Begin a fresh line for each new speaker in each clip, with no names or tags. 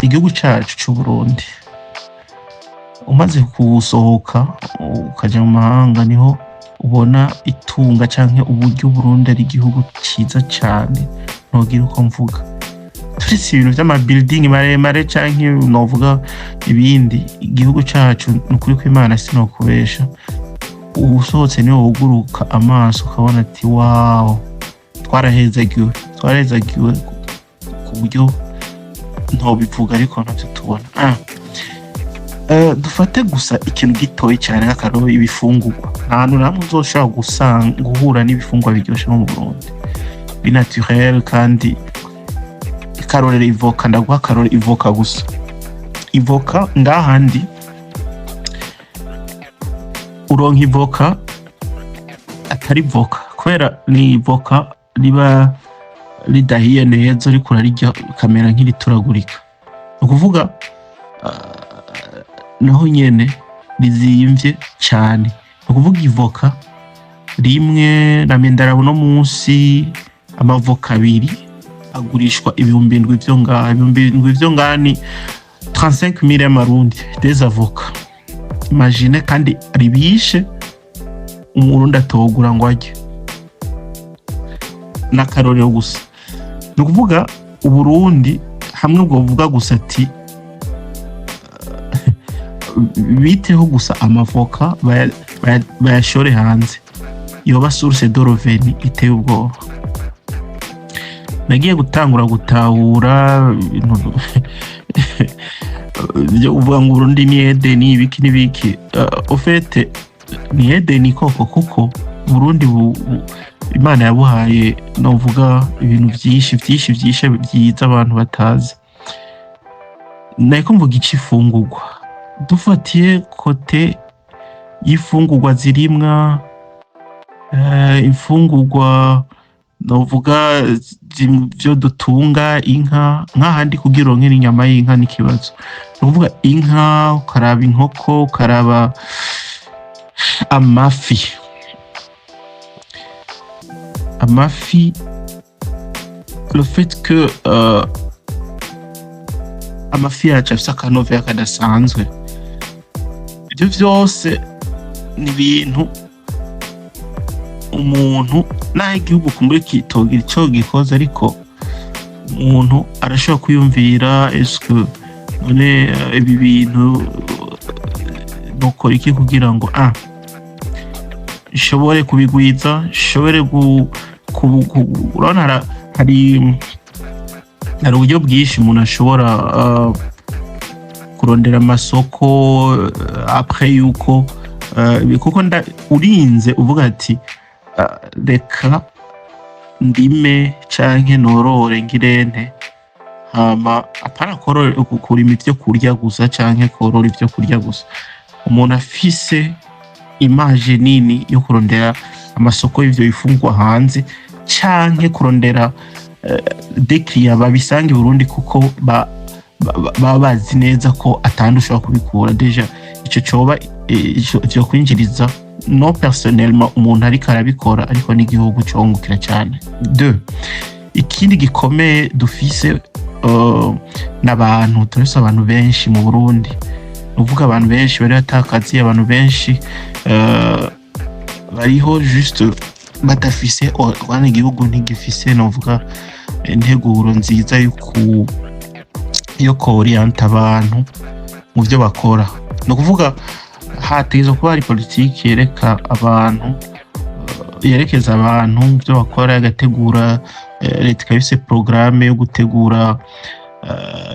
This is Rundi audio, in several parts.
Igihugu cacu c'Uburundi, umaze kuwusohoka ukaja mu mahanga, niho ubona itunga canke uburyo Uburundi ari igihugu ciza cane. Ntogira uko mvuga, turetse ibintu vy'ama building maremare canke novuga ibindi, igihugu cacu, nukuri kw'Imana, sinokubesha, uwusohotse niwe wuguruka amaso ukabona ati: "Wow, twarahezagiwe, twarahezagiwe ku buryo ntobivuga." Ariko ntavyo tubona. Dufate gusa ikintu gitoyi cyane nk'akaroro, ibifungurwa. Nta hantu namwe uzoshobora gusanga, guhura n'ibifungurwa biryoshe nko mu Burundi, bi naturel. Kandi ikarorero, ivoka. Ndaguha akarorero, ivoka gusa. Ivoka ngahandi uronka ivoka atari voka, kubera ni ivoka riba ridahiye neza, uriko urarirya rikamera nk'irituragurika. Ni ukuvuga naho nyene rizimvye cane. Ni ukuvuga ivoka rimwe namye ndaraba, uno munsi amavoka abiri agurishwa 7000 vyo ngaha. 7000 vyo ngaha ni 35,000 y'amarundi, des avocats, imagine. Kandi ribishe, Umurundi atogura ngo arye. N'akarorero gusa. Ni ukuvuga Uburundi hamwe bwovuga gusa ati biteho gusa amavoka, bayashore hanze, yoba source de revenu iteye ubwoba. Nagiye gutangura gutahura ibintu byo kuvuga ngo Uburundi ni Edeni, ibiki n'ibiki. Au fait ni Edeni koko, kuko Uburundi Imana yabuhaye, novuga, ibintu vyinshi vyinshi vyinshi vyiza abantu batazi. Nariko mvuga ic'ifungurwa. Dufatiye côté y'ifungurwa zirimwa, imfungurwa novuga vyo dutunga, inka nk'ahandi, kugira uronke n'inyama y'inka n'ikibazo. Ni ukuvuga inka, ukaraba inkoko, ukaraba amafi. Amafi, le fait que amafi yacu afise akanovera kadasanzwe, ivyo vyose ni ibintu umuntu, naho igihugu kumbure kitogira ico gikoze, ariko umuntu arashobora kwiyumvira: "Eske none ibi bintu nokora iki kugira ngo nshobore kubigwiza, nshobore urabona hari uburyo bwinshi umuntu ashobora kurondera amasoko après yuko kuko urinze uvuga ati reka ndime canke norore, ngirente." Hama apana korora, kurima ivyo kurya gusa canke korora ivyo kurya gusa, umuntu afise image nini yo kurondera amasoko y'ivyo bifungurwa hanze canke kurondera des clients babisanga i Burundi, kuko baba bazi neza ko atandi ushobora kubikura. Déjà ico coba ico kwinjiriza, non personnellement umuntu ariko arabikora, ariko n'igihugu congukira cyane. Deux, ikindi gikomeye dufise n'abantu. Turafise abantu benshi mu Burundi, ni ukuvuga abantu benshi bari batakazi, abantu benshi bariho juste badafise urabona igihugu ntigifise, novuga, integuro nziza yo korienta abantu mu vyo bakora. Ni ukuvuga hategerezwa kuba hari politiki yereka abantu, yerekeza abantu mu vyo bakora, igategura, leta ikaba ifise programme yo gutegura,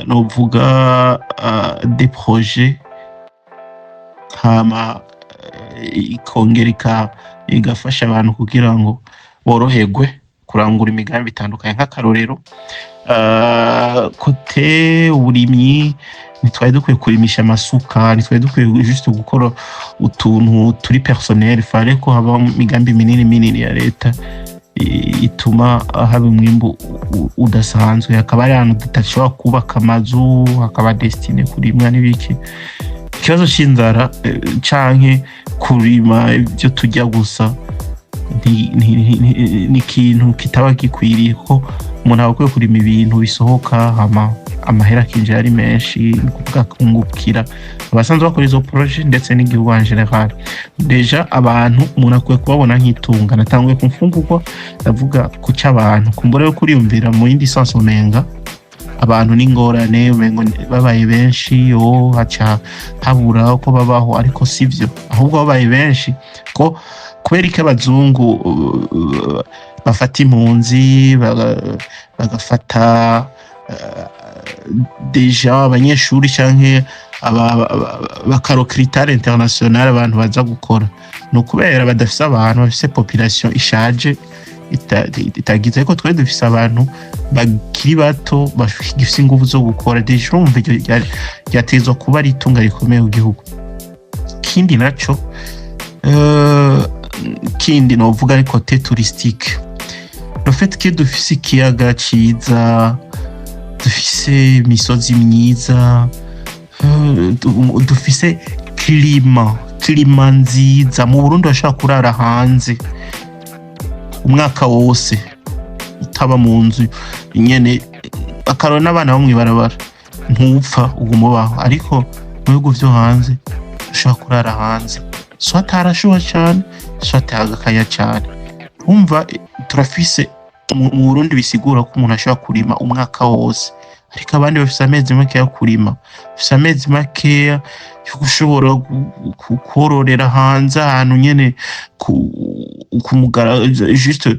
novuga, des projets, hama ikongera igafasha abantu kugira ngo boroherwe kurangura imigambi itandukanye. Nk'akarorero, côté uburimyi, ntitwari dukwiye kurimisha amasuka, ntitwari dukwiye juste gukora utuntu turi personnel. Fallait ko haba imigambi minini minini ya leta ituma haba umwimbu udasanzwe, hakaba hari ahantu tudashobora kubaka amazu, hakaba destiné kurimwa n'ibiki. Ikibazo c'inzara canke kurima ivyo turya gusa ni ikintu kitaba gikwiriye, kuko umuntu aba akwiye kurima ibintu bisohoka. Hama Amahera akinjira ari menshi, ni ukuvuga kungukira abasanzwe bakora izo projets ndetse n'igihugu en général. Déjà abantu umuntu akwiye kubabona nk'itunga. Natanguye ku mfungurwa, ndavuga kuca abantu kumbura yo kuriyumvira mu yindi sens, umenga abantu n'ingorane, umengo babaye benshi yo haca habura uko babaho, ariko sivyo. Ahubwo babaye benshi ko kubera iki abazungu bafata impunzi, bagafata déjà abanyeshuri canke baka recruter international, abantu baza gukora, ni ukubera badafise abantu, bafise population ishaje itagize. Ariko twe dufise abantu bakiri bato bagifise inguvu zo gukora. Déjà urumva iryo ryatezwa kuba ari itunga rikomeye ku gihugu. Ikindi naco kindi novuga ari côté touristique, le fait que dufise ikiyaga ciza, dufise imisozi myiza, dufise climat nziza. Mu Burundi bashobora kurara hanze umwaka wose, utaba mu nzu nyene, akarora n'abana bo mw'ibarabara, ntupfa, uguma ubaho. Ariko mu bihugu vyo hanze ushobora kurara hanze, soit harashuha cane, soit hagakanya cane. Urumva turafise mu Burundi, bisigura ko umuntu ashobora kurima umwaka wose, ariko abandi bafise amezi makeya yo kurima, bafise amezi makeya yo gushobora kororera hanze ahantu nyene ku mugara juste,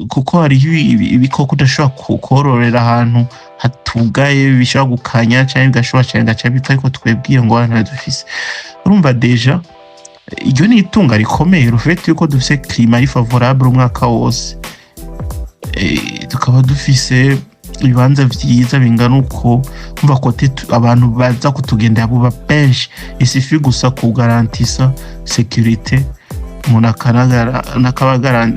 kuko hariho ibikoko udashobora kororera ahantu hatugaye, bishobora gukanya canke bigashuha cane bigaca bipfa. Ariko twebwe iyo ngorane ntayo dufise. Urumva déjà iryo ni itunga rikomeye, le fait yuko dufise climat ari favorable umwaka wose, tukaba dufise ibibanza vyiza bingana uko. Umva côté abantu baza kutugendera buba benshi. Il suffit gusa kugarantisa sécurité, umuntu akanagara akaba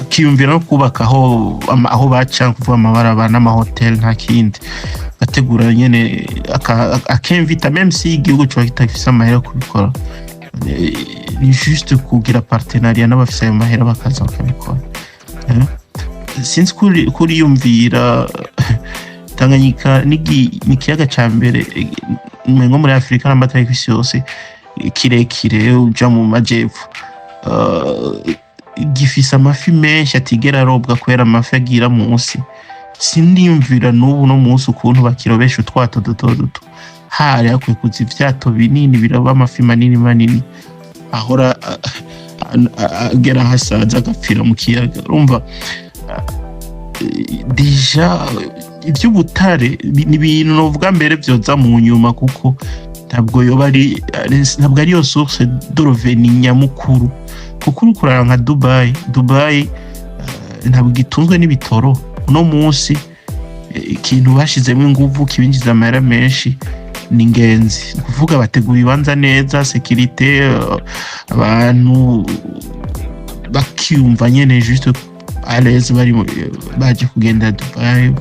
akiyumvira no kubaka aho baca, kuvuga amabarabara n'amahoteli, nta kindi, gategura nyene akemvita, même si igihugu coba kitagifise amahera yo kubikora. Ni juste kugira partenariat n'abafise ayo mahera, bakaza bakabikora. Sinzi kuriyumvira Tanganyika ni ikiyaga ca mbere nko muri Afurika n'amatari kw'isi yose kirekire uja mu majepfo. Gifise amafi menshi atigera arobwa kubera amafi agira munsi. Siniyumvira n'ubu no munsi ukuntu bakirobesha utwato duto duto. Hari hakwiye kuza ivyato binini biroba amafi manini manini ahora agera ahasaza agapfira mu kiyaga. Urumva déjà ivy'ubutare ni ibintu novuga mbere vyoza mu nyuma, kuko ntabwo yoba ari ntabwo ariyo source de revenu nyamukuru, kuko uriko uraraba nka Dubai. Dubai ntabwo igitunzwe n'ibitoro uno munsi. Ikintu bashizemo inguvu kibinjiza amahera menshi ni ingenzi, ni kuvuga bategura ibibanza neza, sécurité, abantu bakiyumva nyene juste à l'aise bari baje kugenda Dubai,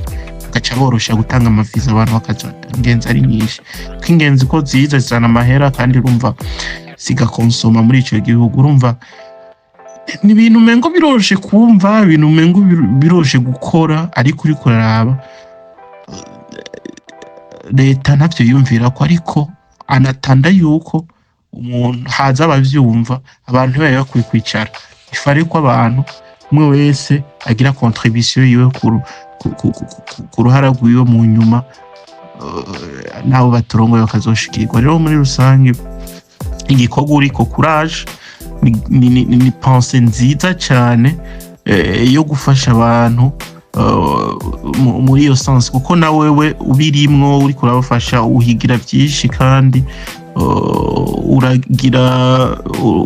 bagaca borosha gutanga amaviza, abantu bakaza, ingenzi ari nyinshi, kuko ingenzi ko ziza zizana amahera kandi urumva zigakonsoma muri ico gihugu. Urumva ni ibintu umengo biroroshe kumva, ibintu umengo biroroshe gukora, ariko uriko uraraba leta ntavyo yiyumvira ko. Ariko anatanda yuko umuntu haza abavyumva, abantu ntibari bakwiye kwicara ifu, ko abantu umwe wese agira contribution yiwe ku ruhara rwiwe, mu nyuma n'abo baturongoye bakazoshikirwa. Rero muri rusange igikorwa uriko, courage, ni pensée nziza cyane yo gufasha abantu muri iyo sens, kuko na wewe ubirimwo uriko urabafasha uhigira byinshi, kandi uragira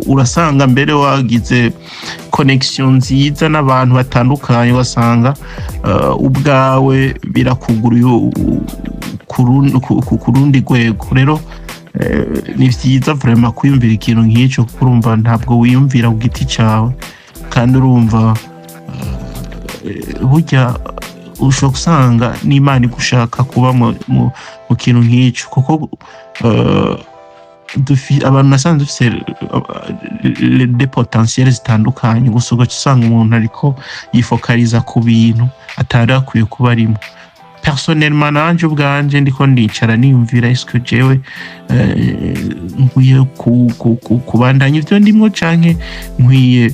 urasanga mbere wagize connexion nziza n'abantu batandukanye, ugasanga ubwawe birakuguruye ku rundi rwego. Rero ni vyiza vraiment kwiyumvira ikintu nk'ico, kuko urumva ntabwo wiyumvira ku giti cawe, kandi urumva burya ushobora gusanga n'Imana igushaka kuba mu kintu nk'ico, kuko abantu nasanze dufise des potentiels zitandukanye, gusa ugaca usanga umuntu ariko yifokaliza ku bintu. atari akwiye kuba arimo. Personnellement, nanje ubwanje ndiko ndicara niyumvira: est-ce que jewe nkwiye kubandanya ivyo ndimwo, canke nkwiye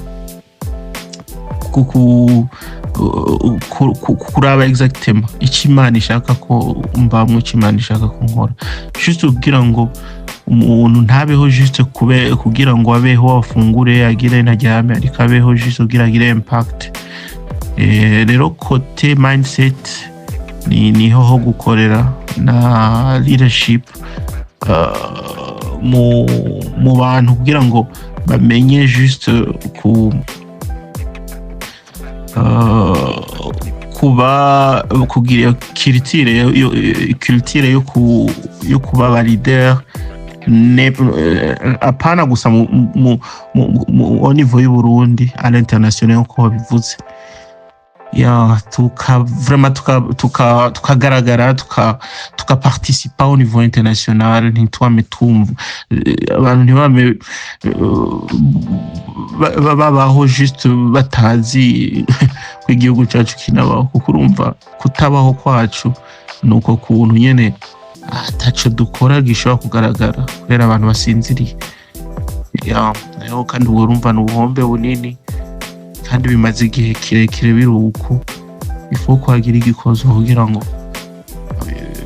kuraba exactement icyo Imana ishaka ko mbamwo, icyo Imana ishaka ko nkora, juste kugira ngo umuntu ntabeho juste kugira ngo abeho, afungure, agire ntaryame, ariko abeho juste kugira agire impact. Rero côté mindset ni niho ho gukorera na leadership mu bantu kugira ngo bamenye juste ku kuba kugira iyo culture yo kuba ba leader, apana gusa mu au niveau y'u Burundi, à l'international nkuko babivuze. Ya, tuka vraiment tukagaragara, tukaparticipa au niveau international, ntitwame twumva abantu ntibame babaho juste batazi ko igihugu cyacu kinabaho, kuko urumva kutabaho kwacu ni uko kuntu nyene ataco dukora gishobora kugaragara kubera abantu basinziriye. Ya, rero kandi ubwo urumva ni ubuhombe bunini, kandi bimaze igihe kirekire biri uku. Ifu ko hagira igikozwe kugira ngo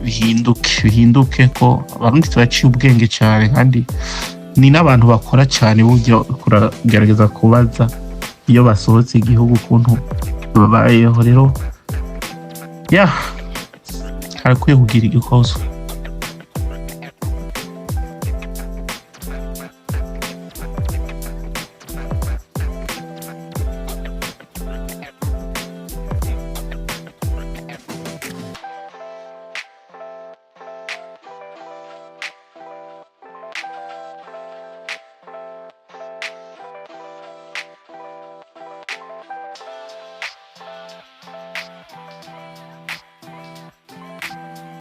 bihinduke, ko Abarundi turaciye ubwenge cyane, kandi ni n'abantu bakora cyane. Burya kuragerageza kubaza iyo basohotse igihugu ukuntu babayeho. Rero ya, harakwiye kugira igikozwe.